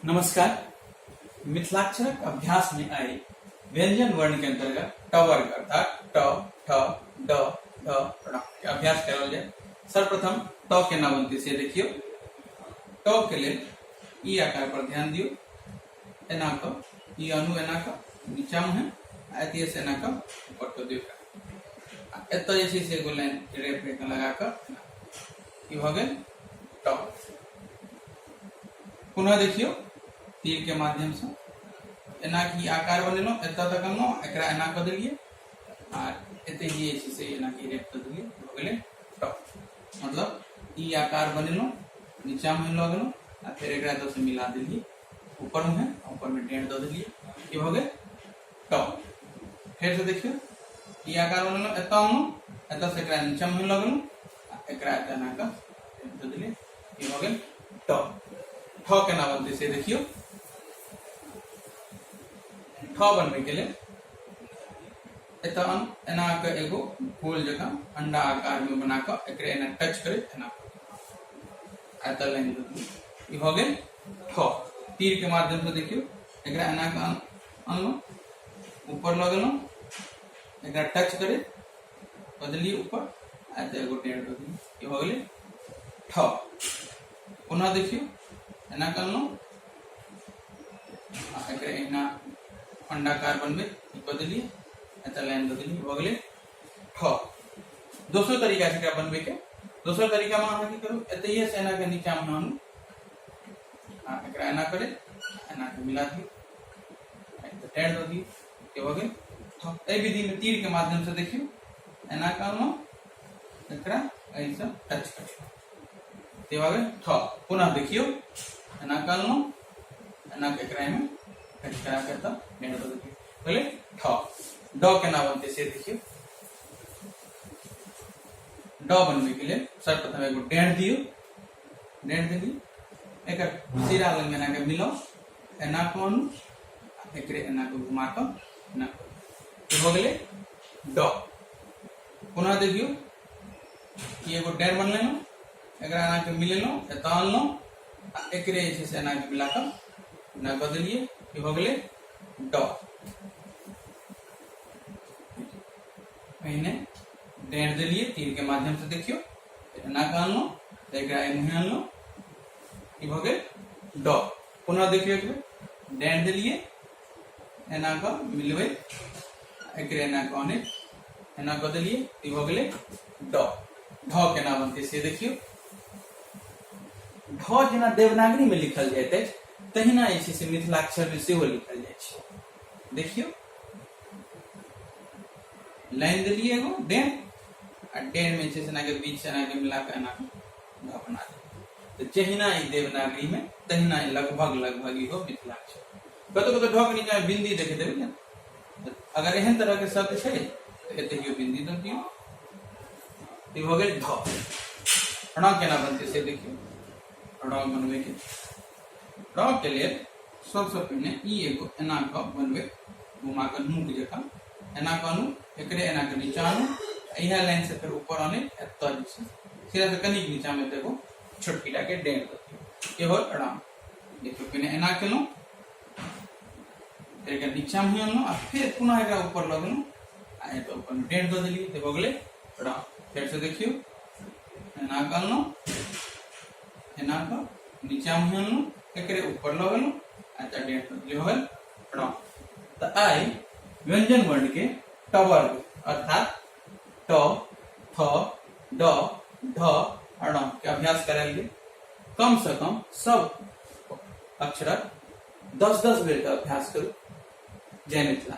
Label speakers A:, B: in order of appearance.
A: नमस्कार। मिथिलाक्षरक अभ्यास में आई व्यंजन वर्ण के अंतर्गत ट वर्ग अर्थात ट, ठ, ड, ढ, ण के अभ्यास करल जाय। सर्वप्रथम ट केना बनतै से देखियौ। ट के लेल ई आकार पर ध्यान दियौ। एना क ई अणु एना क नीचा मुहे आ एतय से एना क ऊपर कऽ दियौ। आ एतय जे छै से एगो लाइन रेप रेखा लगा कऽ ई भऽ गेल ट। पुनः देखियौ, तीर के माध्यम से एना की आकार बनेलहुँ, एतऽ तक अनलहुँ, एकरा एना कऽ देलियै आ एते जे छै से एना की रेप कऽ देलियै, भऽ गेलै ट। मतलब ई आकार बनेलहुँ, नीचा में लऽ गेलहुँ आ फेर एकरा एतऽ से मिला देलियै ऊपर में, ऊपर में डेढ़ दऽ देलियै, ई भऽ गेल ट। फेर से देखियौ, ई आकार बनेलहुँ, एतऽ अनलहुँ, एतऽ से एकरा नीचा में लऽ गेलहुँ आ एकरा एतऽ एना कऽ दऽ देलियै, ई भऽ गेल ट। ठ केना बनतै से देखियौ। ठ बनबै के लेल एतऽ एना कऽ एगो गोल जकाँ अंडा आकार में बना कऽ एकरे एना टच करैत एना एतऽ लाइन दऽ दियौ, ई भऽ गेल ठ। तीर के माध्यम से देखियौ, एकरा एना कऽ अनलहुँ, ऊपर लऽ गेलहुँ, एकरा टच करैत कऽ देलियै ऊपर आ एतऽ एगो टेढ़ दऽ दियौ, ई भऽ गेलै ठ। पुनः देखियौ, एना करलहुँ आ एकरा एहिना अंडाकार बनबैत ई कऽ देलियै, एतऽ लाइन दऽ देलियै, भऽ गेलै ठ। दोसर तरीका छै एकरा बनबैके। दोसर तरीकामे अहाँ की करू, एतहिए से एना के नीचामे आनू आ एकरा एना करैत एना के मिला दियौ, एतऽ टेढ़ दऽ दियौ, के भऽ गेल ठ। एहि विधिमे तीर के माध्यम से देखियौ, एना के अनलहुँ, एकरा एहिसँ टच करियौ, ते भऽ गेल ठ। पुनः देखियौ, एना के अनलहुँ, एना के एकरा एहिमे टच करा के एतऽ टेढ़ दऽ देलियै, भेलै ठ। ड केना बनतै से देखियौ। ड बनबै के लेल सर्वप्रथम एगो डेढ़ दियौ, डेढ़ देलियै, एकर सिरा लग एना के मिलाउ, एना कऽ आनू, एकरे एना कऽ घुमा कऽ एना कऽ भऽ गेलै ड। पुनः देखियौ, ई एगो डेढ़ बनलेलहुँ, एकरा एना के मिलेलहुँ, एतऽ अनलहुँ आ एकरे जे छै से एना के मिला कऽ एना कऽ देलियै, ई भऽ गेलै ड। पहिने डेढ़ देलियै तीर के माध्यम से देखियौ, एना कऽ अनलहुँ, एकरा एमुहे अनलहुँ, ई भऽ गेल ड। पुनः देखियौ, एक बेर डेढ़ देलियै, एना कऽ मिलबै, एकरे एना कऽ अनैत एना कऽ देलियै, ई भऽ गेलै ड। ढ केना बनतै से देखियौ। ढ जेना देवनागरी में लिखल जाइत अछि तहिना जे छै से मिथिलाक्षर में सेहो लिखल जाइ छै। देखियौ, लाइन देलियै एगो डेढ़ आ डेढ़ में छै से एना के बीच से एना के मिला के एना ढ बना देलियै। तऽ जहिना ई देवनागरी में तहिना ई लगभग लगभग इहो मिथिलाक्षर। कतौ कतौ ढ के नीचा में बिंदी देख देबै ने, अगर एहन तरह के शब्द छै तऽ एतहियो बिंदी दऽ दियौ, ई भऽ गेल ढ। ण केना बनतै से देखियौ। ण बनबै के ण के लेल सबसँ पहिने ई एगो एना कऽ बनबै, घुमा कऽ नूक जकाँ एना कऽ आनू, एकरे एना कऽ नीचा आनू, इएह लाइन से फेर ऊपर आनै, एतऽ जे छै सिरा से कनिक नीचा में एगो छोटकी टा के डेढ़ दऽ दियौ, ई होल ण। देखियौ, पहिने एना केलहुँ, फेर एकरा नीचा में अनलहुँ आ फेर पुनः एकरा ऊपर लऽ गेलहुँ आ एतऽ ऊपर में डेढ़ दऽ देलियै, तऽ भऽ गेलै ण। फेर से देखियौ, एना कऽ अनलहुँ, एना कऽ नीचा में अनलहुँ, एकरे ऊपर लऽ गेलहुँ आ एतऽ डेढ़ दऽ देलियै, भऽ गेल ण। तऽ आइ व्यंजन वर्ण के ट वर्ग अर्थात ट, थ, ड, ढ, ण के अभ्यास करायल गेल। कम से कम सब अक्षरक 10-10 बेर के अभ्यास करू। जय मिथिला।